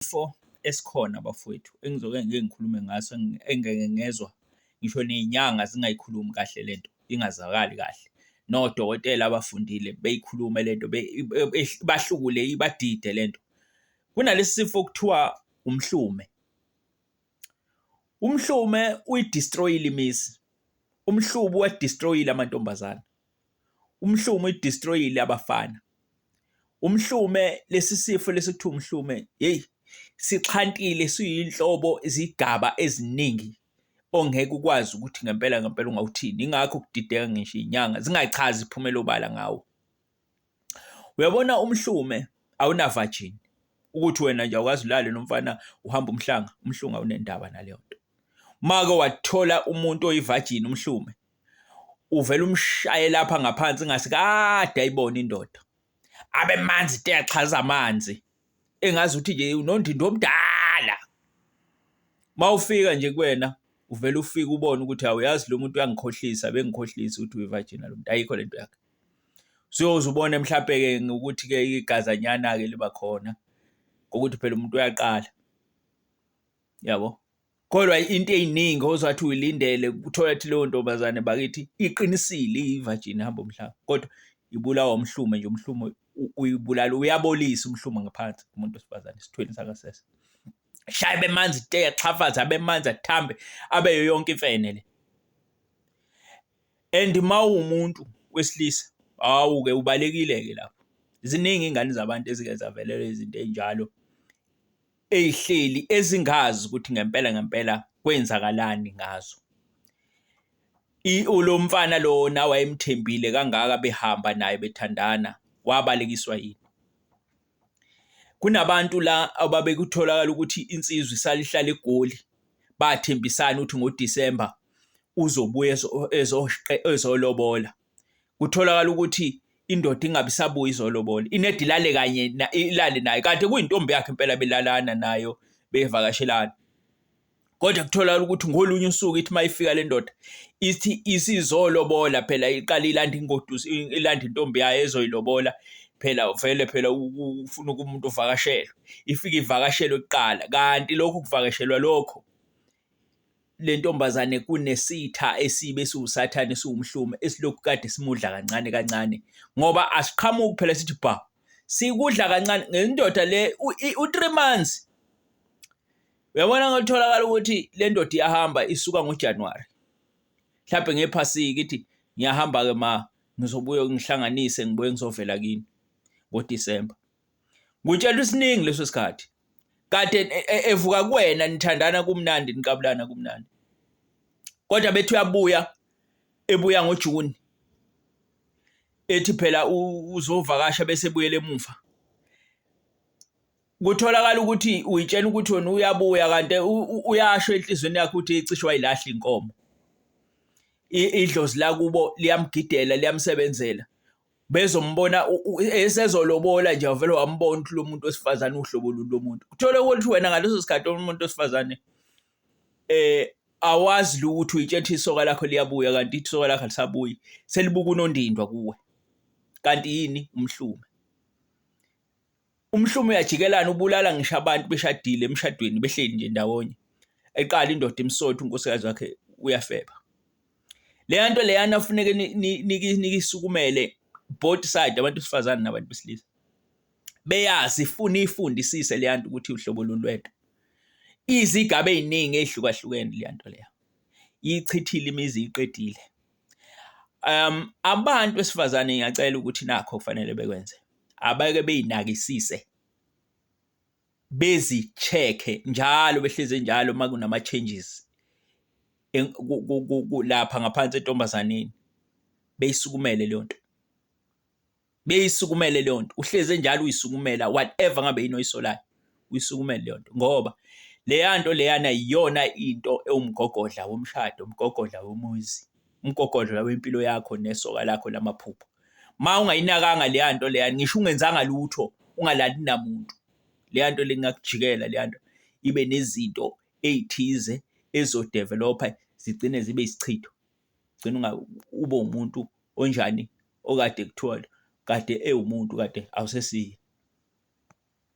Isifo esikhona bafowethu engizoke ngike ngikhulume ngaso engeke ngezwa ngisho ney'nyanga zingayikhulumi kahle lento ingazwakali kahle, nodokotela abafundile beyikhulume lento bahlukule ibadide lento. Kunalesi sifo okuthiwa umhlume. Umhlume uyi-destroy-ile imizi, umhlume uwa-destroy-ile amantombazane, umhlume uyi-destroy-ile abafana. Umhlume lesi sifo lesi kuthiwa umhlume, hheyi sixhantile siyinhlobo izigaba eziningi ongeke ukwazi ukuthi ngempela ngempela ungawuthini. Yingakho kudideka ngisho iy'nyanga zingachazi iphumela obala ngawo. Uyabona umhlume awuna-virgin, ukuthi wena nje awukaze ulale nomfana uhamba umhlanga, umhlungu awunendaba naleyo nto. Uma-ke wathola umuntu oyi-virgin umhlume, uvele umshaye lapha ngaphansi ingase kade ayibone indoda. Abe manzi te axhaza amanzi, engazuthi nje unondindwa omdala. Uma ufika nje kuwena uvele ufike ubone ukuthi awuyazi lo muntu uyangikhohlisa, bengikhohlisa ukuthi uyi-virgin lo muntu, ayikho le nto yakhe. Usuyoze ubone mhlampe-ke ngokuthi-ke igazanyana-ke liba khona ngokuthi phela umuntu uyaqala, yabo. Kodwa into ey'ningi ozathi uyilindele uthola ukuthi leyo ntombazane bakithi iqinisile iyi-virgin ihamba umhlaba kodwa ibulawa umhlume nje umhlume uyibulala uyabolisa umhlume ngaphansi umuntu wesifazane esithweni sangasese. Shaye abe manzi te axhafaze abe manzi athambe abe yonke imfene le. And uma uwumuntu wesilisa, hawu-ke ubalekile-ke lapho. Ziningi iy'ngane zabantu ezike zavelelwa izinto ey'njalo ey'hleli ezingazi ukuthi ngempela ngempela kwenzakalani ngazo. Lo mfana lona wayemthembile kangaka behamba naye bethandana, wabalekiswa yini? Kunabantu la ababekutholakala ukuthi insizwa isale ihlala eGoli, bathembisana ukuthi ngoDisemba uzobuya ezolobola. Kutholakala ukuthi indoda ingabe isabuya izolobola, inede ilale kanye ilale naye kanti kuyintombi yakhe impela belalana nayo bevakashelana. Kodwa kutholakala ukuthi ngolunye usuku ithi uma ifika le ndoda ithi isizolobola phela iqale ilanda ingoduso ilanda intombi yayo ezoyilobola phela vele phela ufuna umuntu uvakashelwe ifike ivakashelwe kuqala kanti lokhu kuvakashelwa lokho le ntombazane kunesitha esibi esiwusathane esiwumhlume esilokhu kade simudla kancane kancane ngoba asiqhamuki phela sithi bha sikudla kancane ngendoda le u-3 months. Uyabona ngotholakala ukuthi le ndoda iyahamba isuka ngoJanuwari mhlampe ngephasika ithi ngiyahamba-ke ma ngizobuye ngihlanganise ngibuye ngizovela kini ngoDisemba. Ngutshela isiningi leso sikhathi kade e, e, evuka kuwena nithandana kumnandi niqabulana kumnandi kodwa bethi uyabuya ebuya ngoJuni ethi phela uzovakasha bese ebuyela emuva. Kutholakala ukuthi uyitshela ukuthi wena uyabuya kanti uyasho enhliziyweni yakhe ukuthi cishe wayilahla inkomo. Idlozi lakubo liyamgidela liyamsebenzela. Bezombona esezolobola nje wavele wambona ukuthi lo muntu wesifazane uhlobo luni lomuntu. Uthole ukuthi wena ngaleso sikhathi umuntu wesifazane awazi lutho uyitshela ukuthi isoka lakho liyabuya kanti isoka lakho alisabuyi selibuka unondindwa kuwe. Kanti yini? Umhlume. Umhlume uyajikelana ubulala ngisho abantu beshadile emshadweni behleli nje ndawonye. Eqala indoda imsothe unkosikazi wakhe uyafeba. Leya nto leyana kufuneke nikisukumele both side abantu besifazane nabantu besilisa. Beyazi ifuna ifundisise leya nto ukuthi uhlobo luni lwento. Izigaba ey'ningi ey'hlukahlukene leya nto leya. Iyichithile imizi iyiqedile. Abantu besifazane ngiyacela ukuthi nakho okufanele bekwenze, abake bey'nakisise, bezi-check-e njalo behlezi njalo uma kunama-changes lapha ngaphansi entombazaneni, beyisukumele leyo nto. Beyisukumele leyo nto, uhlezi enjalo uyisukumela whatever ngabe yini oyisolayo, uyisukumele leyo nto ngoba leya nto leyana iyona into ewumgogodla womshado, umgogodla womuzi, umgogodla wempilo yakho nesoka lakho lamaphupho. Uma ungayinakanga leya nto leya, ngisho ungenzanga lutho, ungalali namuntu, leya nto le ingakujikela leya nto ibe nezinto ey'thize ezizo-develop-a zigcine zibe isichitho. Ugcine ube umuntu onjani okade kuthiwa kade ewumuntu kade awusesiye.